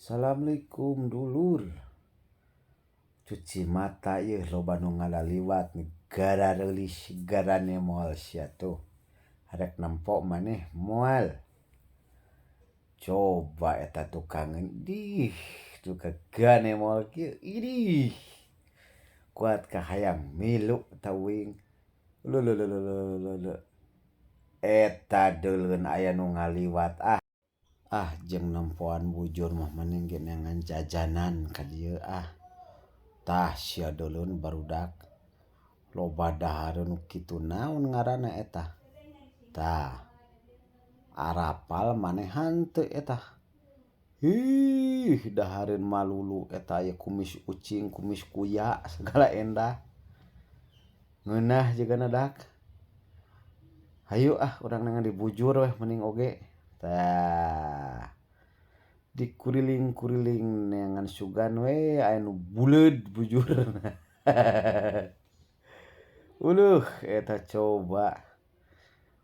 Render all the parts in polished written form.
Assalamualaikum dulur. Cuci mata yeuh loba nu ngalaliwat garareulis garanemol sia tuh. Rek nempo maneh moal. Coba eta tukangeun dih duka ganemol kieu idih. Kuat ka hayang milu ta uing. Lulululululu. Eta deuleun aya nu ngaliwat ah. Ah jeung nempoan bujur mah mending ge neangan jajanan ka dieu ah. Tah sia deuleun barudak loba dahareun nu kitu naon ngaranna eta. Tah arapal maneh hanteu eta. Hiih dahareun malulu eta aya kumis ucing kumis kuya sagala endah. Ngeunah jigana dak. Hayu ah urang neangan dibujur weh mending oge. Tah dikuriling-kuriling neangan sugan we aya nu buleud bujurna. Uluh eta coba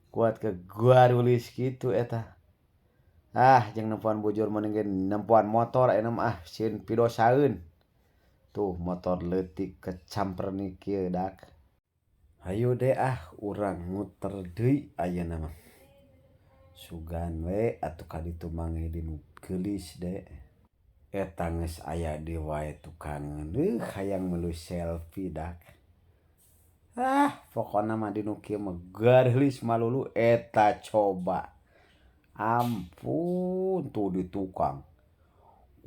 kuat ke garulis kitu eta. Ah jeung nempoan bujur mending ge nempoan motor ayeuna mah ah sieun pidosaeun. Tuh motor leutik kecampernik kieu dak. Hayu deh ah urang muter deui ayeuna mah. Sugan we atuh ka ditu manggih di nu geulis de. Eta geus aya deui wae tukangeun deuh hayang milu selfie dak. Ah pokona mah di nu kieu mah gareulis malulu eta coba. Ampun tuh di tukang.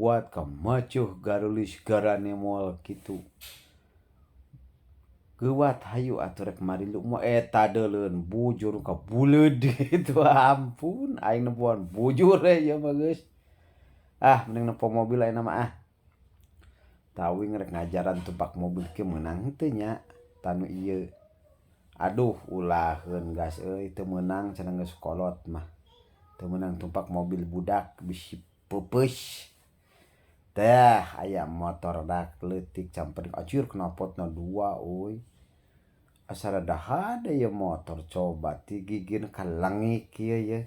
Kuat ka macuh gareulis garanemol kitu. Geuwat hayu atuh rek marilu mah eta deuleun bujur ka buleud kitu ampun aing nempoan bujur we ieu mah geus. Ah mending nempo mobil ayeuna mah ah. Tah uing rek ngajaran tumpak mobil kieu meunang henteu nya tanu ieu. Aduh ulaheun gas euy teu meunang cenah geus kolot mah. Teu meunang tumpak mobil budak bisi peupeus. Tah aya motor dak leutik camperin anjir knalpotna dua euy. Asa rada hade ieu motor coba ti gigina ka lengik kieu yeuh.